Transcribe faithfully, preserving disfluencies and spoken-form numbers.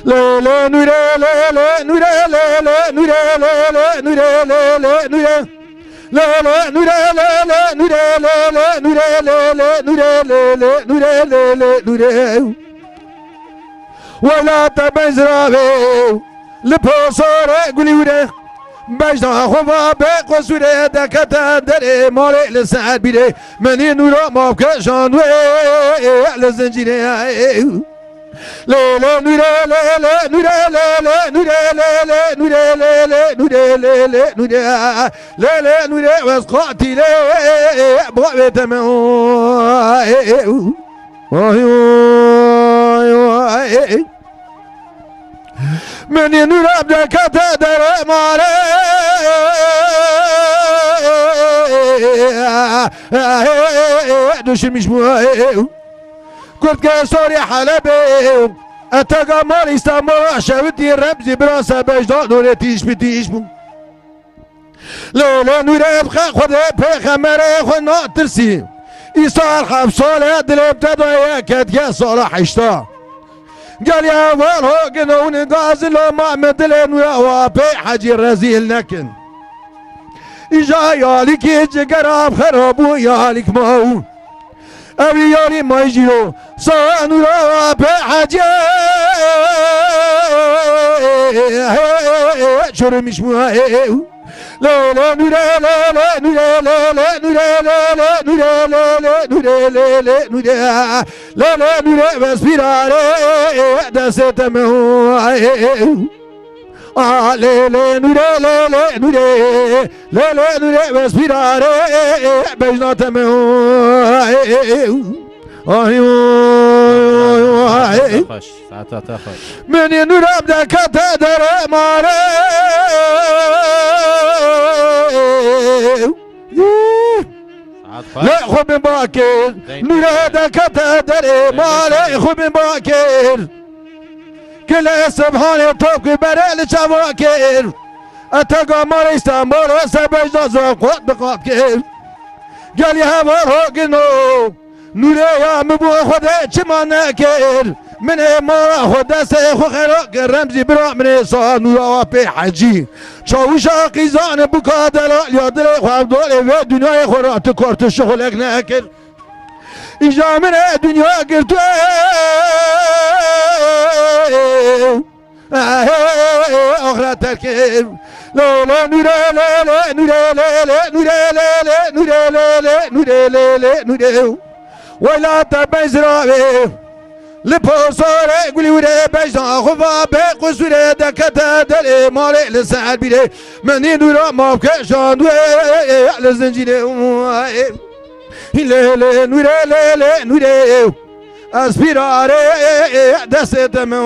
Lê lê nûre, lê lê nûre, lê lê nûre, lê lê nûre, lê lê nûre. Lê lê nûre, lê lê nûre, lê lê nûre, lê lê nûre, lê lê nûre, lê lê nûre. Wela te ben ziravê, li posorê gulî wire. Bejna xwe va bê qusûrê, dekete derê malê li ser bîrê. Menî nûra mavkeşan wê li zincîrê. Lê lê nûre, lê lê nûre, lê lê nûre, lê lê nûre, lê lê nûre, lê lê nûre. Lê lê nûre wez qatîlê bavê te me. Ay, ay, ay. Menî nûre dekete derê malê. Duşirmiş bu. Kurdke sorî Helebê. Etega mal Îstanbul şewitî Remzî bira se bejda nûrê tîş bi tîş bû. Lê lê nûre bxe Xwedê pêxemerê xwe natirsî. Îsal heft sale dilê te daye ketke sala heşta. Gelî heval ho gino û gazilo ma me dilê nûra wa pê hecî rezîl nekin. Îja yalîkî cigera xera bû yalîk ma û. Ew yarî may jîro sa nûra wa pê hecî. Çorumîş bû. Lê lê nûre, lê lê nûre, lê lê nûre, lê lê nûre, lê lê nûre, lê lê nûre. Lê lê nûre vespîrare destê te me. A lê lê nûre, lê lê nûre. Lê lê nûre vespîrare bejna te me. Ay, ay, ay, ay. Saeta te xweş, saeta te xweş. Menî nûra dekete derê malê. Saet xweş. Lê xwe bin bakir. Nûra dekete derê malê xwe bin bakir. Ki lê Subhanê top ki berê li çava kir. Etega malê Îstanbul se bejna zor qot bi qat kir. Gelî heval ho gino. Nûrê ya min bû Xwedê çima nekir? Min ê mala xwe destê xwe xera kir, Remzî bira min ê sa nûra wa pê hecî. Çawişa qîzanê bûka delal ya dilê xwe evdalê vê dinyayê xwe ra tu kar tu şixulek nekir. Îja min ê dinya girtû. Axiret terkê. Lê lê nûre, lê lê nûre, lê lê nûre, lê lê nûre, lê lê nûre, lê lê nûre. Weyla te ben ziravê. Li posorê gulî wire bejna xwe va bê qusûrê dekete derê malê li ser bîrê. Menî nûra mavkeşan wê li zincîrê. Lê lê nûre, lê lê nûre. Ez pîrarê destê te me.